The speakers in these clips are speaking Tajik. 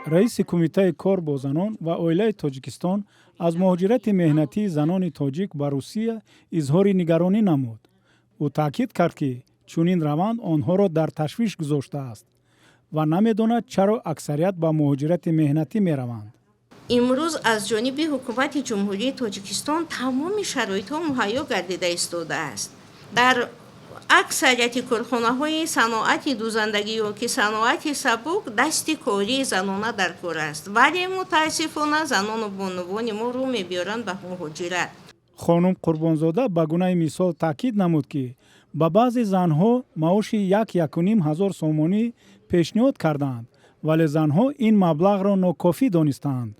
Раиси Кумитаи кор бо занон ва оилаи Тоҷикистон аз муҳоҷирати меҳнатии занони тоҷик ба Русия изҳори нигаронӣ намуд. Ӯ таъкид кард, ки чунин раванд онҳоро дар ташвиш гузоштааст ва намедонад, чаро аксарият ба муҳоҷирати меҳнатӣ мераванд. Имрӯз аз ҷониби Ҳукумати Ҷумҳурии Тоҷикистон тамоми шароитҳо муҳайё гардида истодааст. Дар аксарияти корхонаҳои саноати дӯзандагӣ ё ки саноати сабук дасти кории занона дар кор аст, вале мутаассифона занону бонувони мо рӯ мебиёранд ба муҳоҷират. Хонум Қурбонзода ба гунаи мисол таъкид намуд, ки ба баъзе занҳо маоши 1-1,5 ҳазор сомонӣ пешниҳод кардаанд, вале занҳо ин маблағро нокофӣ донистаанд.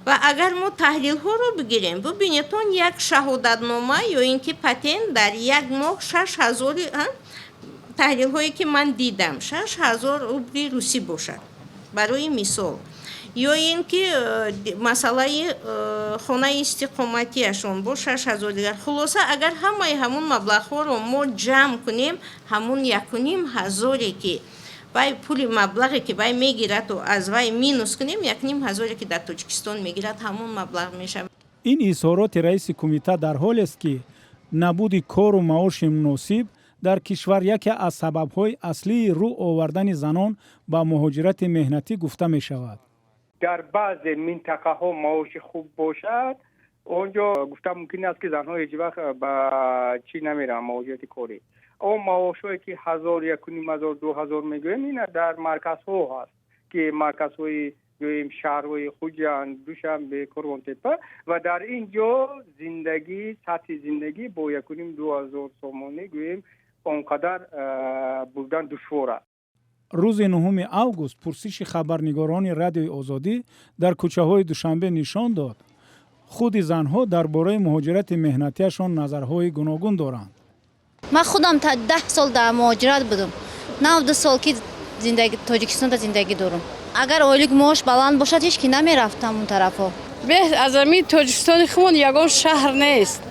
Ва агар мо таҳлилҳоро бигирем, бубинедон, як шаҳодатнома ё ин ки патент дар як моҳ 6000, таҳлилҳое ки ман дидам, 6000 рубли русӣ бошад, барои мисол, ё ин ки масъалаи хонаи истиқоматиашон бо 6000 дигар. Хулоса, агар ҳамаи ҳамун маблағҳоро мо ҷамъ кунем, ҳамун 1,5 ҳазоре ки вай пули маблағе ки вай мегираду аз вай минус кунем, 1,5 ҳазоре ки дар Тоҷикистон мегирад, ҳамон маблағ мешавад. Ин изҳороти раиси кумита дар ҳолест, ки набуди кору маоши муносиб дар кишвар яке аз сабабҳои аслии рӯ овардани занон ба муҳоҷирати меҳнатӣ гуфта мешавад. Дар баъзе минтақаҳо маоши хуб бошад, он ҷо гуфта мумкин аст, ки занҳо ҳеҷ вақт ба чӣ намераванд, муҳоҷирати корӣ. Он маошҳое ки ҳазор, 1,5 ҳазор, 2000 мегӯем, ина дар марказҳо ҳаст, ки марказҳои, гӯем, шаҳрҳои Хуҷанд, Душанбе, Қӯрғонтеппа, ва дар ин ҷо зиндагӣ, сатҳи зиндагӣ бо 1,5, 2000 сомонӣ, гӯем, он қадар бурдан душвор аст. Рӯзи 9 август пурсиши хабарнигорони Радиои Озодӣ дар кӯчаҳои Душанбе нишон дод, худи занҳо дар бораи муҳоҷирати меҳнатиашон назарҳои гуногун доранд. Ман худам 10 сол дар муҳоҷират будам, 92 сол ки Тоҷикистонда зиндагӣ дорам. Агар ойлик, маош баланд бошад, ҳеҷ ки намерафтам он тарафҳо. Беҳ аз ҳамин Тоҷикистони хумон ягон шаҳр нест.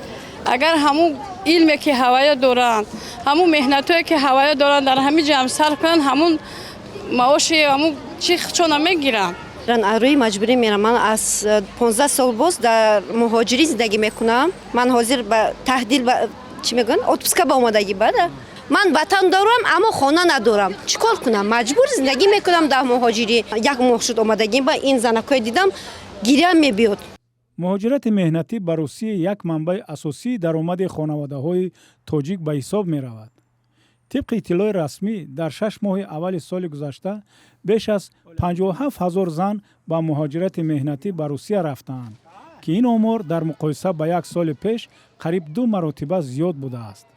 Агар ҳамун илме ки ҳавая доранд, ҳамун меҳнатое ки ҳавая доранд, дар ҳамин ҷамъ сарф кунанд, ҳамун маоши, ҳамун чи чона мегиранд. Аз рӯи маҷбурӣ мерам. Ман аз 15 сол боз дар муҳоҷирӣ зиндагӣ мекунам. Ман ҳозир ба таҳдил, чӣ мегӯянд, отпуска ба омадагӣ бада. Ман ватан дорам, аммо хона надорам. Чӣ кор кунам? Маҷбур зиндагӣ мекунам дар муҳоҷирӣ. Як моҳ шуд омадагӣ, ба ин занакҳое дидам, гирям мебиёд. Муҳоҷирати меҳнатӣ ба Русия як манбаи асосии даромади хонаводаҳои тоҷик ба ҳисоб меравад. Тибқи иттилои расмӣ, дар 6 моҳи аввали соли гузашта беш аз 57 ҳазор зан ба муҳоҷирати меҳнатӣ ба Русия рафтаанд, ки ин омор дар муқоиса ба як соли пеш қариб ду маротиба зиёд будааст.